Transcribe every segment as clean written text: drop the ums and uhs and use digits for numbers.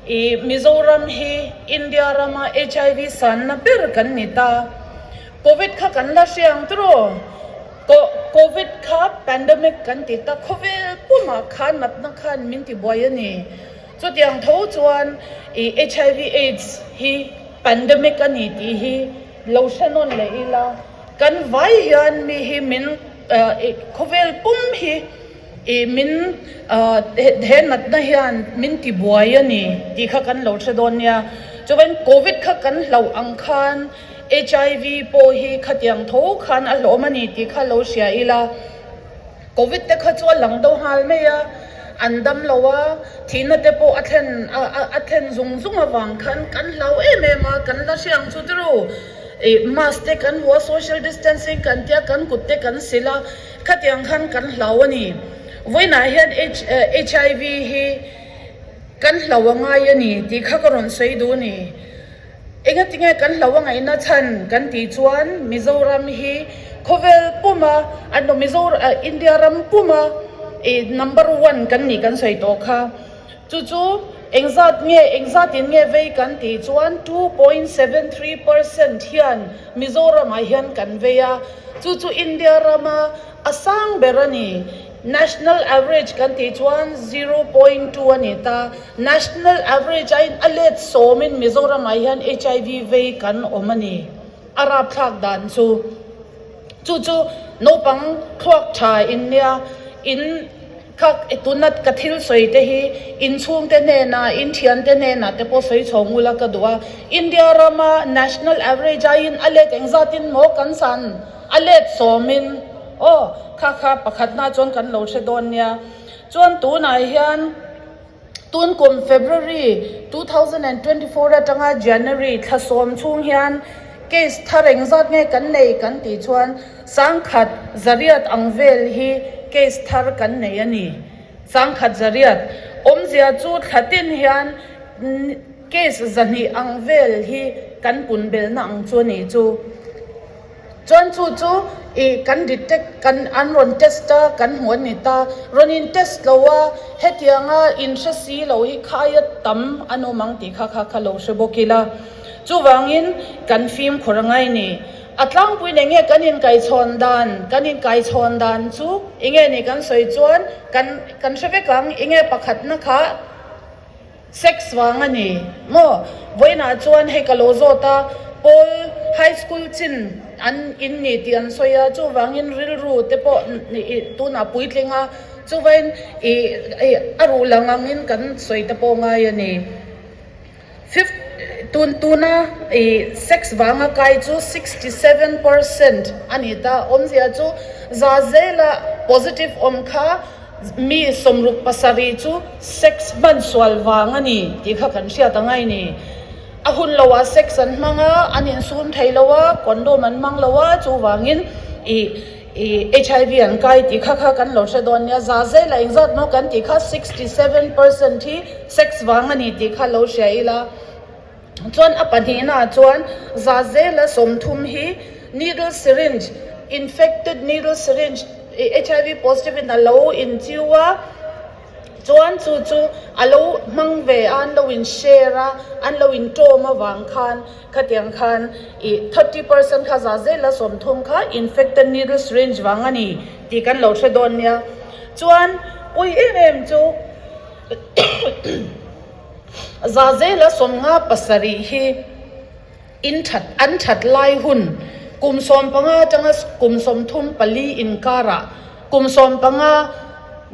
I Mizoram hi India rama HIV sanna ber kan ni ta. Covid kha kan la hre ang tiraw? Covid kha pandemic kan ti ta, khawvel pumah khan natna khan min ti buai a ni. Chutiang tho chuan i HIV AIDS hi pandemic a ni tih hi lo hre nawn leh ila, kan vai hian mi hi min khawvel pum hi i min he natna hian min ti buai a ni tih kha kan lo hre dawn nia. Chuan Covid kha kan hlauh ang khan HIV pawh hi khatiang tho khan a hlawm a ni tih kha lo hria ila. Covid te kha chu a lang deuh nghal mai a, an dam lo a, thihna te pawh a thlen a thlen zung zung avang khan kan hlau em em a, kan la hre ang chu tiru. Ih mask te kan hmu a, social distancing kan tia, kan kut te kan sil a, khatiang khan kan hlau a ni. Vawiinah hian HIV hi kan hlau a ngai a ni tih kha ka rawn sawi duh a ni. Engatinge kan hlo a ngaihna chhan kan tih chuan Mizoram hi khawvel puma an lo Mizo India ram puma ih number one kan nih kan sawi tawh kha. Chu chu engzat nge engzatin nge vei kan tih chuan 2.73% hian Mizoramah hian kan vei a, chu chu India rama A sang ber a ni. National average kan tih chuan 0.2 a ni ta. National average aiin a let sawmin Mizoramah hian HIV vei kan awm a ni. A rapthlak dan chu. Chu chu naupang thluak tha in nia in kha tuna ka thil sawi te hi in chhungte hnenah in thiante hnenah te pawh sawi chho ngula ka duh a. India rama national average aiin a let engzatin maw kan san? A let sawmin, Aw, kha kha pakhatna chuan kan lo hre dawn nia. Chuan tunah hian tun kum February 2024 atanga January thla sawm chhung hian case thar engzat nge kan nei kan tih chuan sangkhat zariat ang vel hi case thar kan nei a ni. Sangkhat zariat awmzia chu thla tin hian case zahnih ang vel hi kan pun belhna ang chu a nih chu. Chuan chu chu ih kan detect kan an rawn test a kan hmuh a ni ta. Rawn in test lo a hetianga in hre si lo hi khaia tam an awm ang tih kha kha kha lo hre bawk ila. Chuvangin kan fimkhur a ngai ni. A tlangpui nen nge kan inkaichhawn dan kan inkaichhawn dan chu enge ni kan sawi chuan kan kan hre vek ang enge pakhatna kha Sex vang a ni maw? Vawiinah chuan hei ka lo zawt a, Paul High School chin an in ni tih an sawi a, chuvangin rilru te pawh tunah puitling a, chuvain ih a ruh lang angin kan sawi te pawh ngai a ni. Fifth tun tuna ih sex vanga kai chu 67% a ni ta, awmzia chu za zela positive awm kha, Mi 67 chu sex hman sual vang a ni tih kha kan hriat a ngai ni. A hun lo ah sex an hmang a, an insum thei lo a, condom an hmang lo a, chuvangin ih ih HIV an kai tih kha kha kan lo hre dawn nia. Za zel a engzat maw kan tih kha 67% hi sex vang a ni tih kha lo hria ila. Chuan a pahnihnaah chuan za zela 30 hi needle syringe, infected needle syringe, HIV positive in a lo inchiu a, chuan chu chu a lo hmang ve a, an lo in share a, an lo in tawm avang khan khatiang khan ih 30% kha za zela 30 kha infected needle syringe vang a ni tih kan lo hre dawn nia. Chuan pui em em chu. Zazela 57 hi in that an that lai hun kum 15 atanga kum 34 inkarah kum 15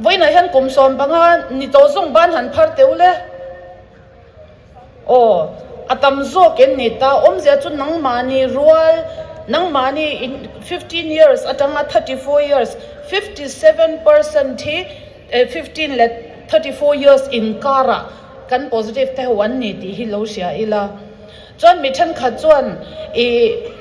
vawiinah hian kum 15 ni tawh zawng ban han phar teuh le aw a tam zawk em ni ta awmzia chu nangmahni rual nangmahni in 15 years atanga 34 years 57% hi 15 leh 34 years inkarah kan positive te ho an ni tih hi lo hria ila. Chuan mi thenkhat chuan ih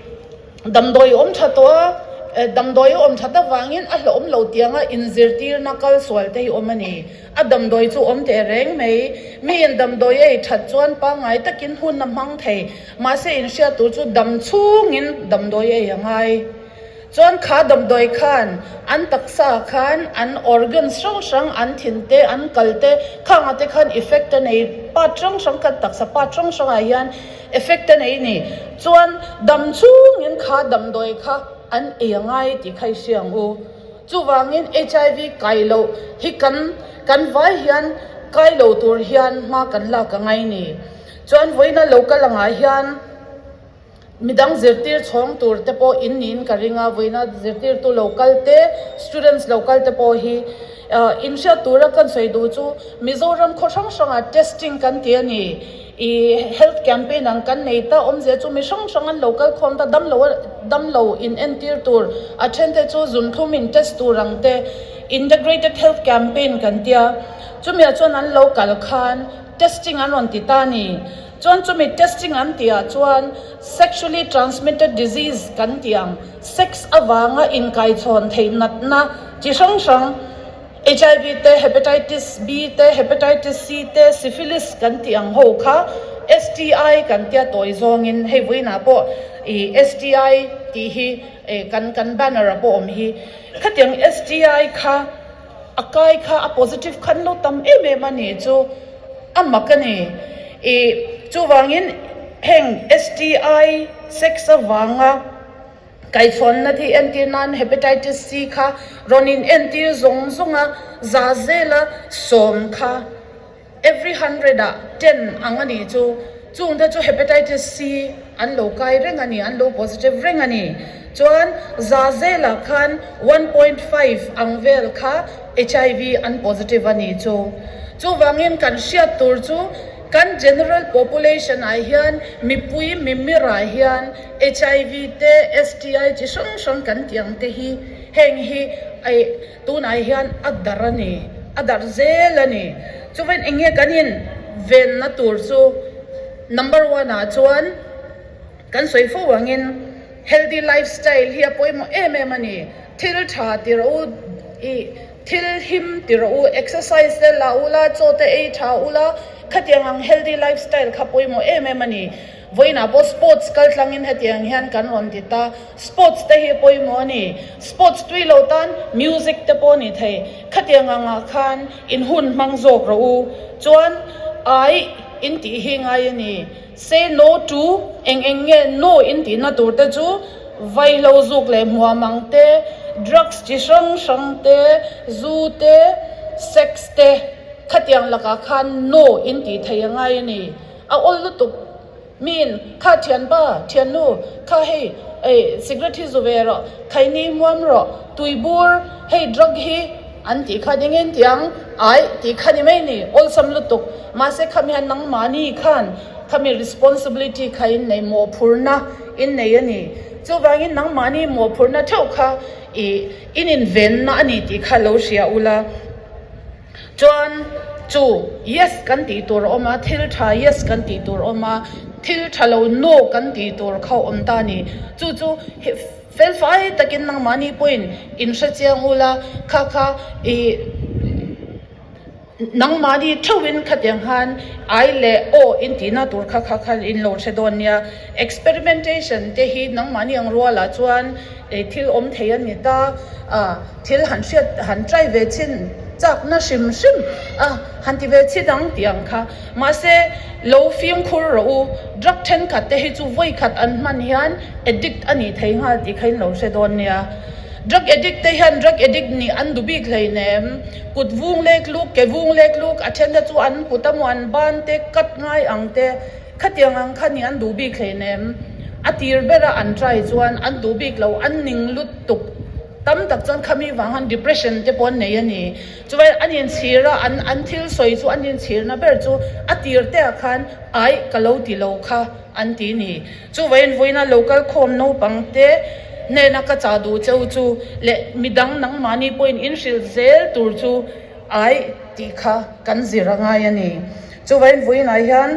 damdawi awm tha tawh a, damdawi a awm that avangin a hlawhawm lo tianga inzirtirna kal sual te hi awm a ni. A damdawi chu awm teh reng mai. Miin damdawi a ei that chuan pangngai takin hun a hmang thei. Mahse inhriat tur chu dam chhungin damdawi a ei a ngai. Chuan kha damdawi khan an taksa ah khan an organs hrang hrang, an thin te, an kal te, khang ah te khan effect a nei, part hrang hrang kan taksa part hrang hrang ah hian effect a nei ni. Chuan dam chhungin kha damdawi kha an ei a ngai tih kha i hria ang u. Chuvangin HIV kai loh hi kan kan vai hian kai lo tur hian hma kan lak a ngai ni. Chuan vawiina lo kal angah hian midang zirtir chhawng tur te pawh in niin ka ring a, vawiina zirtirtu lo kal te, students lo kal te pawh hi inhriat tura kan sawi duh chu Mizoram khaw hrang hrangah testing kan ti a ni. I health campaign ang kan nei ta awmzia chu mi hrang hrang an lo kal khawm ta damlo damlo in entir tur a then te chu zunthlum in test tur ang te integrated health campaign kan tia chumi ah chuan an lo kal khan testing an rawn ti ta ni chuan chumi testing an tih ah chuan sexually transmitted disease kan tih ang sex avanga inkaichhawn theih natna chi hrang hrang HIV te, Hepatitis B te, Hepatitis C te, Syphilis kan tih ang ho kha STI kan tia tawi zawngin hei vawiinah pawh ih STI tih hi eh kan kan banner ah pawh awm hi. Khatiang STI kha a kai kha a positive kha an lo tam em em a nih chu a mak a ni. Ih chuvangin heng STI sex avanga Kaichhawnna thi entir nan Hepatitis C kha rawn in entir zawng zawng a, za zela sawm kha every hundred ah ten ang a nih chu. Chungte chu Hepatitis C an lo kai reng a ni, an lo positive reng a ni. Chuan za zelah khan 1.5 ang vel kha HIV an positive a nih chu. Chuvangin kan hriat tur chu kan general population ah hian mipui mimir ah hian HIV te, STI chi hrang hrang kan tih ang te hi heng hi aih tunah hian a darh a ni, a darh zel a ni. Chuvain eng nge kan in venna tur chu number one ah chuan kan sawi fo angin healthy lifestyle hi a pawimawh em em a ni. Thil tha ti rawh u ih thil him ti rawh u, exercise te la ula, chaw te ei tha ula, khatiang ang healthy lifestyle kha pawimawh em em a ni. Vawiinah pawh sports kal tlangin hetiang hian kan rawn ti ta. Sports te hi a pawimawh a ni. Sports tui lo tan music te pawh a ni thei. Khatiang angah khan in hun hmang zawk rawh u. Chuan ai in tih hi ngai a ni. Say no to eng eng nge no in tihna tur te chu vaihlo zuk leh hmuam ang te, drugs chi hrang hrang te, zu te, sex te khatiang lakah khan no in tih thei a ngai a ni. A awl lutuk min kha thianpa, thiannu kha hei ei cigarette hi zu ve rawh, khaini muam rawh, tui bur hei drug hi an tih kha ding in tiang ai tih kha ni mai ni awlsam lutuk mahse khami hian nangmahni khan khami responsibility kha in nei mawhphurna in nei a ni chuvangin nangmahni mawhphurna theuh kha ih in invenna a ni tih kha lo hria ula. Chuan chu yes kan tih tur a awm a, thil tha yes kan tih tur a awm a, thil tha lo no kan tih tur kha a awm ta a ni. Chu chu fel fai takin nangmahni pawhin in hre chiang ula, kha kha ih nangmahni theuhin khatiang khan ai leh aw in tihna tur kha kha kha in lo hre dawn nia. Experimentation te hi nangmahni ang rualah chuan thil awm thei a ni ta a, thil han hriat han try ve chin chakna hrim hrim a han ti ve chin ang tih ang kha. Mahse, lo fimkhur rawh u, drug thenkhat te hi chu vawi khat an hman hian addict a nih thei nghal tih kha in lo hre dawn nia. Drug addict te hian drug addict nih an duh bik hleinem, kut vung lek luk, ke vung lek luk, a then te chu an kut a maw an ban te cut ngai ang te, Khatiang ang kha nih an duh bik hleinem. A tir bera an try chuan an duh bik lo, an ning lutuk tam tak chuan khami vang han depression te pawh an nei a ni. Chuai an inchhir a, an an thil sawi chu an inchhirna ber chu a tir te ah khan ai ka lo ti lo kha an ti ni. Chuvaiin vawiina local khawm naupang te hnena ka chah duh cheu chu leh midang nangmahni pawhin in hrilh zel tur chu ai tih kha kan zir a ngai a ni. Chuvain vawiinah hian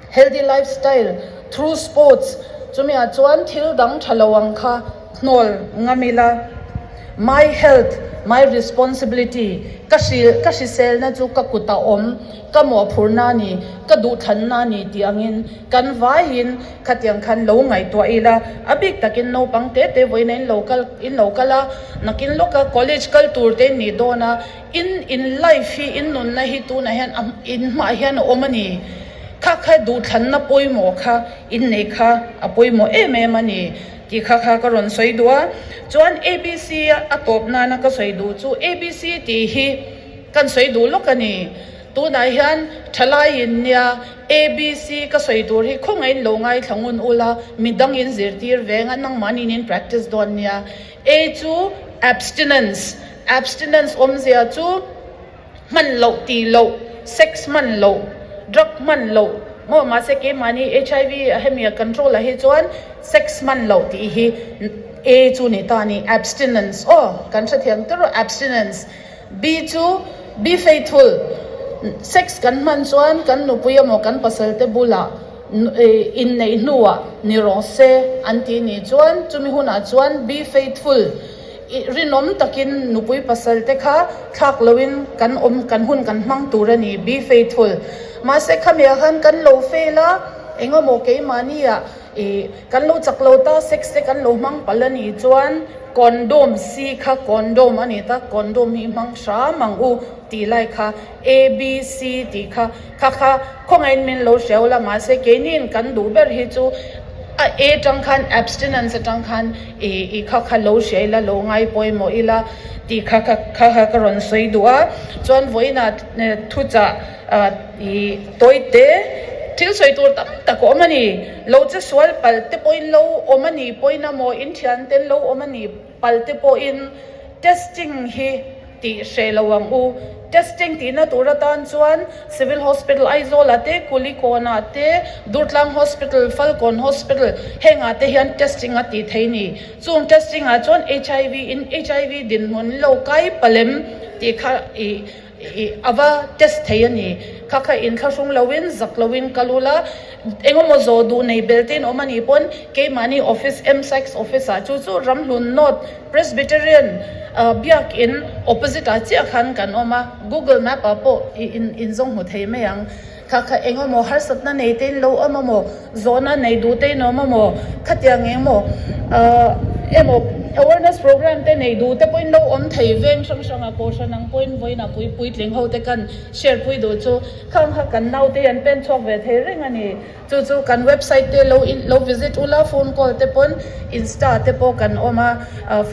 healthy lifestyle through sports chumi ah chuan thil dang tha lo ang kha hnawl ngam ila. My health, my responsibility, ka hri ka hriselna chu ka kut a awm, ka mawhphurhna a ni, ka duhthlanna a ni tih angin kan vaiin khatiang khan lo ngaihtuah ila, a bik takin naupang te te vawiin in lo kal in lo kal a, nakin lawka college kal tur te in nih dawn a, in in life hi in nunna hi tunah hian a in hmaah hian a awm a ni. Kha kha duhthlanna pawimawh kha in nei kha a pawimawh em em a ni tih kha kha ka rawn sawi duh a. Chuan ABC a tawp nana ka sawi duh chu ABC tih hi kan sawi duh lawk a ni. Tunah hian thalai in nia ABC ka sawi tur hi khawngaihin lo ngaithla ngun ula midang in zirtir veng a nangmahni in practice dawn nia. A chu abstinence, abstinence awmzia chu. Hman loh tih loh, sex hman loh, drug hman loh maw mahse keimahni HIV a hemi a control ah hi chuan sex hman loh tih hi A chu ni ta a ni, abstinence aw kan hrethiam tawrh abstinence. B chu be faithful, sex kan hman chuan kan nupui emaw kan pasal te bulah inneih hnuah ni rawh se an tih nih chuan chumi hunah chuan be faithful. I rinawm takin nupui pasal te kha thlak loin kan awm kan hun kan hmang tur a ni, be faithful. Mahse khamiah khan kan lo fail a, engemaw keimahni ah i kan lo chak lo ta, sex te kan lo hmang palh a nih chuan condom si kha condom a ni ta, condom hi hmang hram ang u tih lai kha A B C tih kha kha kha khawngaihin min lo hriau la, mahse keiniin kan duh ber hi chu a A tang khan abstinence atang khan i i kha kha lo hria ila, lo ngai pawimawh ila tih kha kha kha kha ka rawn sawi duh a, chuan vawiinah thuchah i tawi te thil sawi tur tam tak a awm a ni, lo che sual pal te pawhin lo awm a ni pawhin a maw inthian ten lo awm a ni pal te pawhin testing hi tih hreh lo ang u. Testing tihna tur atan chuan Civil Hospital Aizawl ah te, Kulikawn ah te, Durtlang Hospital, Falkawn Hospital heng ah te hian testing a tih thei ni. Chung testing ah chuan HIV in HIV dinhmun lo kai palem tih kha ih ih a va test thei a ni. Kha kha inthlahrung loin zak loin kal ula engemaw zawh duh nei bel te in awm a nih pawn keimahni office MSACS office ah chu chu Ramhlun North Presbyterian biakin opposite ah chiah khan kan awm a, Google map ah pawh i in in zawng hmu thei mai ang. Kha kha eng emaw harsatna nei te in lo awm emaw, zawhna nei duh te in awm emaw, khatiang eng emaw emaw awareness program te nei duh te pawhin lo awm thei veng hrang hrang a, Kohhran ang pawhin vawiinah pui puitling ho te kan share pui duh chu khang kha kan naute hi an pen chhuak ve thei reng a ni. Chu chu kan website te lo in lo visit ula phone call te pawn insta te pawh kan awm a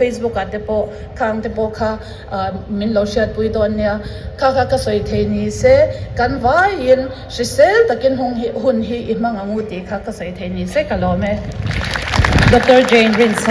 facebook ah te pawh khang te pawh kha min lo hriatpui dawn nia kha kha ka sawi thei ni se kan vaiin hrisel takin hung hi hun hi i hmang ang u tih kha ka sawi thei ni se ka lawm e. Doctor Jane Rinsa.